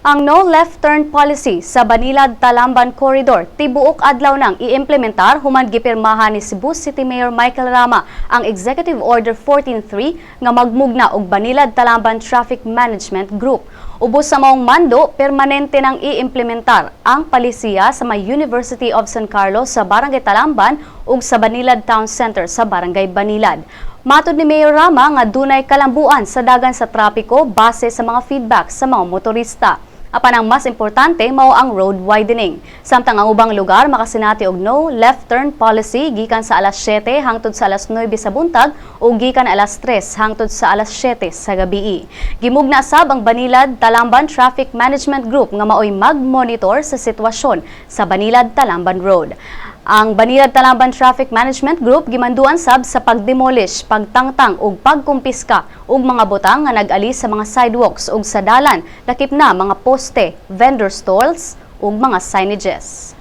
Ang no left turn policy sa Banilad-Talamban Corridor tibuok adlaw nang iimplementar human gipirmahan ni Cebu City Mayor Michael Rama ang Executive Order 14-3 nga magmugna og Banilad-Talamban Traffic Management Group. Ubos sa maong mando, permanente nang iimplementar ang palisiya sa may University of San Carlos sa Barangay Talamban ug sa Banilad Town Center sa Barangay Banilad. Matod ni Mayor Rama nga dunay kalambuan sa dagan sa trapiko base sa mga feedback sa mga motorista. Apan ang mas importante mao ang road widening. Samtang ang ubang lugar makasinati og no left turn policy gikan sa alas 7 hangtod sa alas 9 sa buntag o gikan alas 3 hangtod sa alas 7 sa gabii. Gimugna sab ang Banilad Talamban Traffic Management Group nga maoy mag-monitor sa sitwasyon sa Banilad Talamban Road. Ang Banilad Talamban Traffic Management Group gimanduan sab sa pagdemolish, pagtangtang ug pagkumpiska og mga butang nga nag-ali sa mga sidewalks ug sa dalan, lakip na mga poste, vendor stalls ug mga signages.